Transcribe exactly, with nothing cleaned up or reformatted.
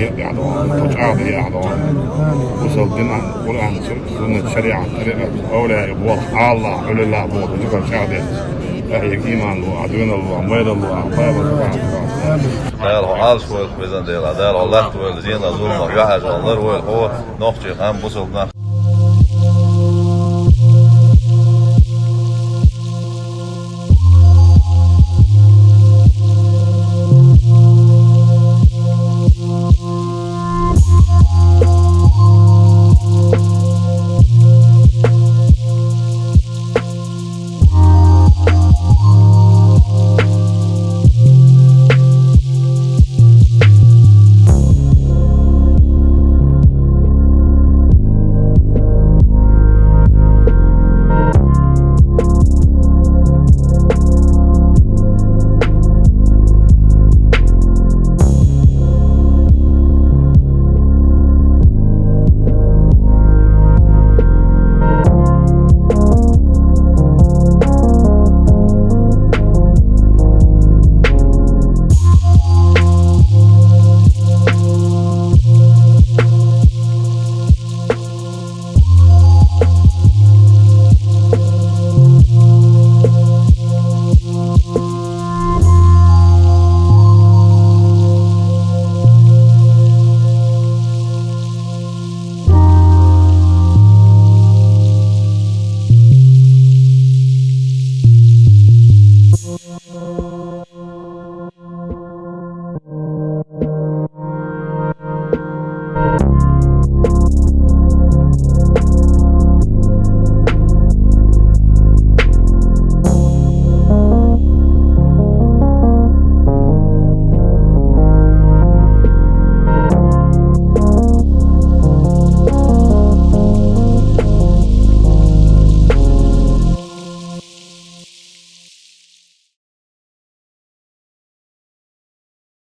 Яхьдо, тхо чӀагӀде яхьдо. Бусалба динан, Къуръан, суннат, шариӀат, тӀарикъат, овлияй болх, Аллах, Ӏулилла болх, зикар чӀагӀде. Ахьега иман лу, а дуьнал лу, а майрал лу, а пайхамар лу. Дала хьо Ӏалаш войла, везан Дела, Дала хьо латта войла, зенал, зуламах, юьхьӀаьржал лар войла хьо, нохчий къам, бусалба нах.